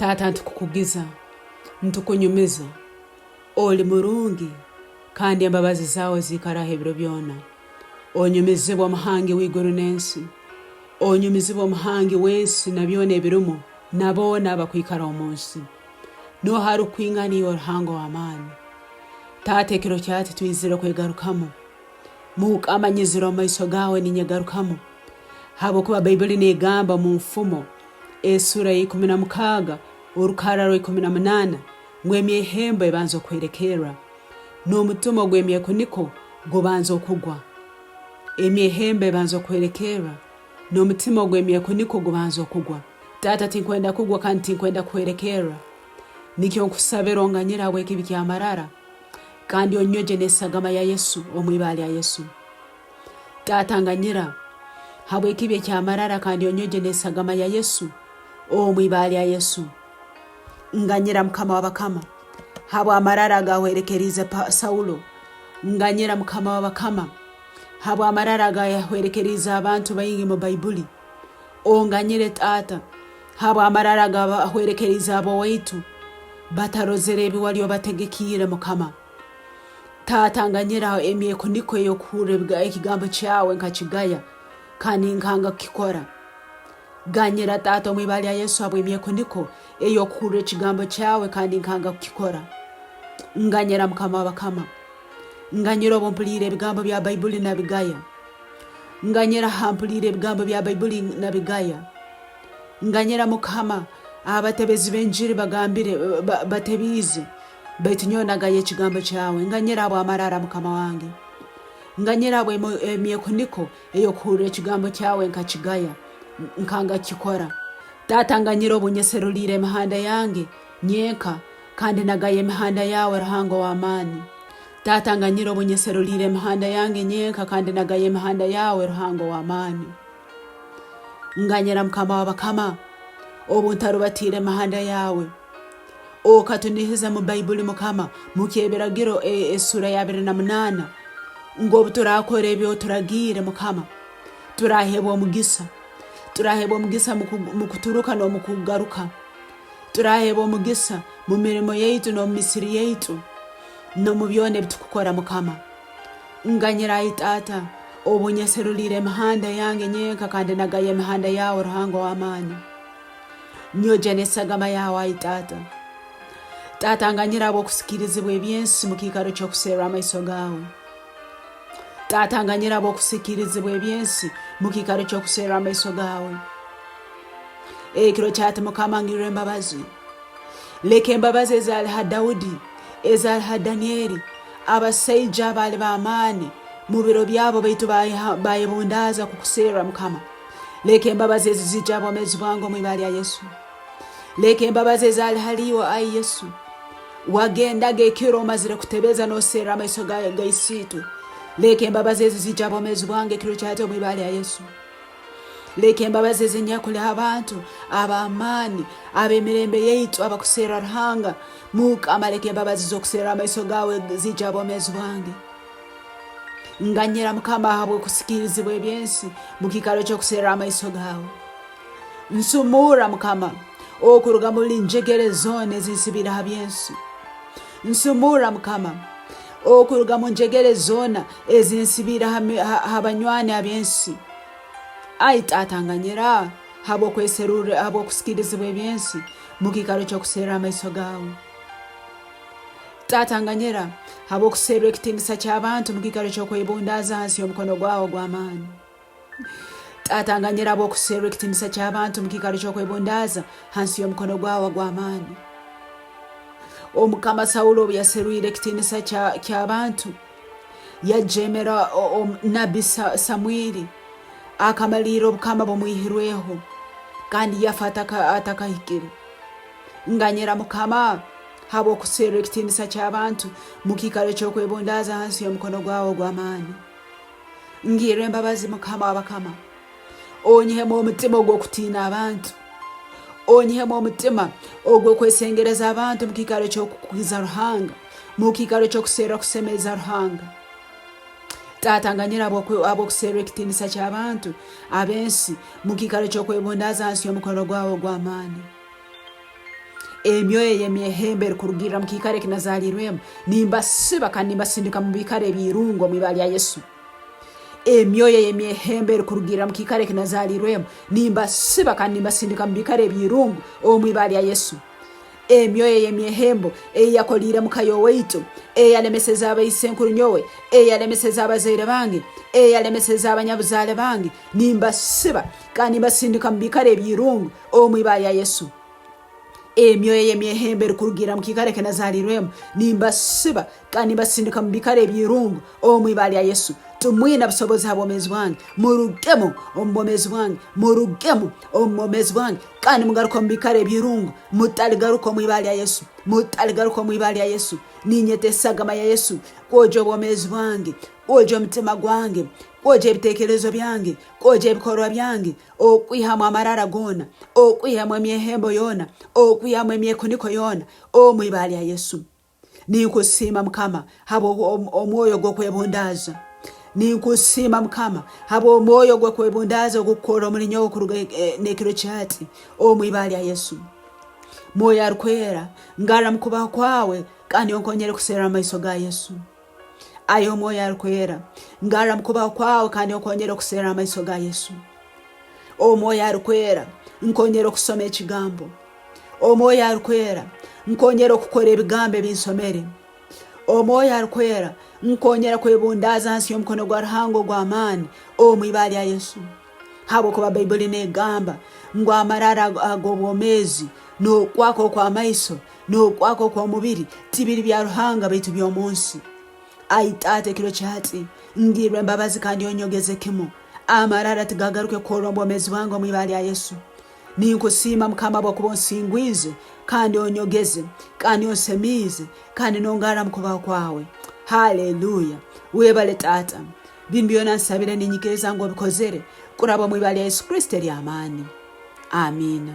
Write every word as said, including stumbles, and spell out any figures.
Taata, nitukukugiza, nitukunyumiza. Oli murungi, kandi embabazi zaawe ziikaraho ebiro byona. Onyumizibwe, Omuhangi w'iguru n'ensi. Onyumizibwe, Omuhangi w'ensi na byona ebirumu, na boona abakwikara omu nsi. Nooha arukukwingana iwe, Ruhanga ow'amaani? Taata, ekiro kya hati twizire kwegarukamu. Mukama, nyizire omu maiso gaawe, ninyegarukamu. Habwokuba Baibuli neegamba omu Nfumo, esura ya ikumi na mukaaga, orukarra rwa ikumi na munaana, ngu emyehembo ebanza okuhwerekerra, n'omutima ogw'emyekuniko gubanza okugwa. Emyehembo ebanza okuhwerekerra, n'omutima ogw'emyekuniko gubanza okugwa. Taata, tinkwenda kugwa kandi tinkwenda kuhwerekerra. Nikyo nkusabira, onganyire habw'ekibi ky'amarara, kandi onyogye n'esagama ya Yesu, omu ibara lya Yesu. Taata, nganyira habw'ekibi eky'amarara, kandi onyogye n'esagama ya Yesu, omu ibara lya Yesu. Nganyira, Mukama w'abakama, habw'amarara agahwerekeriize Pa-, Saulo. Nganyira, Mukama w'abakama, habw'amarara agahwerekeriize abantu baingi mu Baibuli. Onganyire, Taata, habw'amarara agahwerekeriize ab'owaitu batarozere ebi wali obategekiire, Mukama. Taata, nganyira emyekuniko ey'okuhurra ebiga-, ekigambo kyawe nkakigaya, kandi nkanga kukikora. Ganyira, Taata, omu ibara lya Yesu, habw'emyekuniko ey'okuhurra ekigambo kyawe, kandi nkanga kukikora. Nganyira, Mukama w'abakama. Nganyira obu mpuliire ebigambo bya Baibuli nabigaya. Nganyira ha mpuliire ebigambo bya Baibuli nabigaya. Nganyira, Mukama, abatebezi b'enjiri bagambire, ba-, batebiize, baitu nyowe nagaya ekigambo kyawe. Nganyira habw'amarara, Mukama wange. Nganyira habw'emu-, emyekuniko ey'okuhurra ekigambo kyawe nkakigaya, nkanga kukikora. Taata, nganyira obu nyeseruliire emihanda yange nyenka, kandi nagaya emihanda yawe, Ruhanga ow'amaani. Taata, nganyira obu nyeseruliire emihanda yange nyenka, kandi nagaya emihanda yawe, Ruhanga ow'amaani. Nganyira, Mukama w'abakama, obu ntarubatiire emihanda yawe. Okatunihiza mu Baibuli, Mukama, mu Kyebiragiro, e-, esura ya abiri na munaana, ngu obu turakora ebi oturagiire, Mukama, turaheebwa omugisa. Turaheebwa omugisa mu ku-, mu kuturuka n'omu kugaruka. Turaheebwa omugisa mu mirimo yaitu n'omu misiri yaitu, n'omu byona ebi tukukora, Mukama. Nganyira, ai Taata, obu nyeseruliire emihanda yange nyenka, kandi nagaya emihanda yawe, Ruhanga ow'amaani. Nyogya n'esagama yawe, ai Taata. Taata, nganyira habw'okusikirizibwa eby'ensi mu kiikaro ky'okuserra amaiso gaawe. Taata, nganyira habw'okusikirizibwa eby'ensi mu kiikaro ky'okuserra amaiso gaawe. Ekiro kya hati, Mukama, ngirra embabazi. Leka embabazi ezaali ha Daudi, ezaali ha Danieri, abasaija abaali b'amaani mu biro byabo, baitu bayeha-, bayebundaaza kukuserra, Mukama. Leka embabazi ezi ziije ha bwomeezi bwange omu ibara lya Yesu. Leka embabazi ezaali hali iwe, ai Yesu. Wagendaga ekiro omazire kutebeza nooserra amaiso ga, ga isiitwe. Leka embabazi ezi ziije ha bwomeezi bwange ekiro kya hati omu ibara lya Yesu. Leka embabazi ezinyakuli ha bantu ab'amaani, ab'emirembe yaitu, abakuserra Ruhanga. Mukama, leka embabazi z'okuserra amaiso gaawe ziije ha bwomeezi bwange. Nganyira, Mukama, habw'okusikirizibwa eby'ensi mu kiikaro ky'okuserra amaiso gaawe. Nsumurra, Mukama, okuruga muli njegere zoona ezinsibiire ha by'ensi. Nsumurra, Mukama, okuruga mu njegere zoona ezinsibiire ha mi-, ha, ha banywani ab'ensi. Ai Taata, nganyira habw'okweserurra, habw'okusikirizibwa eby'ensi mu kiikaro ky'okuserra amaiso gaawe. Taata, nganyira habw'okuserra ekitiinisa ky'abantu mu kiikaro ky'okwebundaaza hansi y'omukono gwawe ogw'amaani. Taata, nganyira habw'okuserra ekitiinisa ky'abantu mu kiikaro ky'okwebundaaza hansi y'omukono gwawe ogw'amaani. Omukama, Saulo obu yaserwire ekitiinisa kya, ky'abantu, yajeemera o-, o-, nabbi Sa-, Samwiri, akamalirra obukama bumwihirweho, kandi yafa ataka-, atakahikire. Nganyira, Mukama, habw'okuserra ekitiinisa ky'abantu mu kiikaro ky'okwebundaaza hansi y'omukono gwawe ogw'amaani. Ngirra embabazi, Mukama w'abakama. Onyihemu omutima ogw'okutiina abantu. Onyihemu omutima ogw'okwesengereza abantu mu kiikaro ky'okukugiza Ruhanga, mu kiikaro ky'okuserra kusemeza Ruhanga. Taata, nganyira habw'okwe-, habw'okuserra ekitiinisa ky'abantu ab'ensi mu kiikaro ky'okwebundaaza hansi y'omukono gwawe ogw'amaani. Emyoyo ey'emyehembo erukurugirra mu kiikaro eki nazaaliirwemu, nimbasiba kandi nimbasindika mu biikaro eby'irungu omu ibara lya Yesu. Emyoyo ey'emyehembo erukurugirra mu kiikaro eki nazaaliirwemu, nimbasiba kandi nimbasindika mu biikaro eby'irungu omu ibara lya Yesu. Emyoyo ey'emyehembo eyakoliire muka y'owaitu, eyalemeseze abaisenkuru nyowe, eyalemeseze abazaire bange, eyalemeseze abanyabuzaale bange, nimbasiba kandi nimbasindika mu biikaro eby'irungu omu ibara lya Yesu. Emyoyo ey'emyehembo erukurugirra mu kiikaro eki nazaaliirwemu, nimbasiba kandi nimbasindika mu biikaro eby'irungu omu ibara lya Yesu. Timwina busobozi ha bwomeezi bwange. Murugemu omu bwomeezi bwange. Murugemu omu bwomeezi bwange. Kandi mugaruke omu biikaro eby'irungu. Mutaligaruka omu ibara lya Yesu. Mutaligaruka omu ibara lya Yesu. Ninyetesa agama ya Yesu kwogya obwomeezi bwange, kwogya omutima gwange, kwogya ebiteekerezo byange, kwogya ebikorwa byange, okwihamu amarara goona, okwihamu emyehembo yoona, okwihamu emyekuniko yoona, omu ibara lya Yesu. Ninkusiima, Mukama, habwa om-, omwoyo gw'okwebundaaza. Ninkusiima, Mukama, habwa omwoyo gw'okwebundaaza ogukukora omuli nyowe kuruga, eh, n'ekiro kya hati, omu ibara lya Yesu. Mwoyo Arukwera, ngarra mu kubaho kwawe, kandi onkonyere kuserra mu maiso ga Yesu. Ai Omwoyo Arukwera, ngarra mu kubaho kwawe kandi onkonyere okuserra amaiso ga Yesu. Omwoyo Arukwera, nkonyere okusoma ekigambo. Omwoyo Arukwera, nkonyere okukora ebigambo ebinsomere. Omwoyo Arukwera, nkonyere kwebundaaza hansi y'omukono gwa Ruhanga ogw'amaani omu ibara lya Yesu. Habwokuba Baibuli neegamba ngu amarara ag-, ag'obwomeezi, n'okwaka okw'amaiso, n'okwaka okw'omubiri, tibiri bya Ruhanga, baitu by'omu nsi. Ai Taata, ekiro kya hati, ngirra embabazi kandi onyogeze kimu. Amarara tigagaruke kworwa omu bwomeezi bwange omu ibara lya Yesu. Ninkusiima, Mukama, habwokuba onsingwize, kandi onyogeze, kandi onsemiize, kandi nongarra mu kubaho kwawe. Haleluya! Webale, Taata. Binu byona nsabire ninyikiriza ngu obikozere, kuraba omu ibara lya Yesu Kristo ery'amaani. Amiina.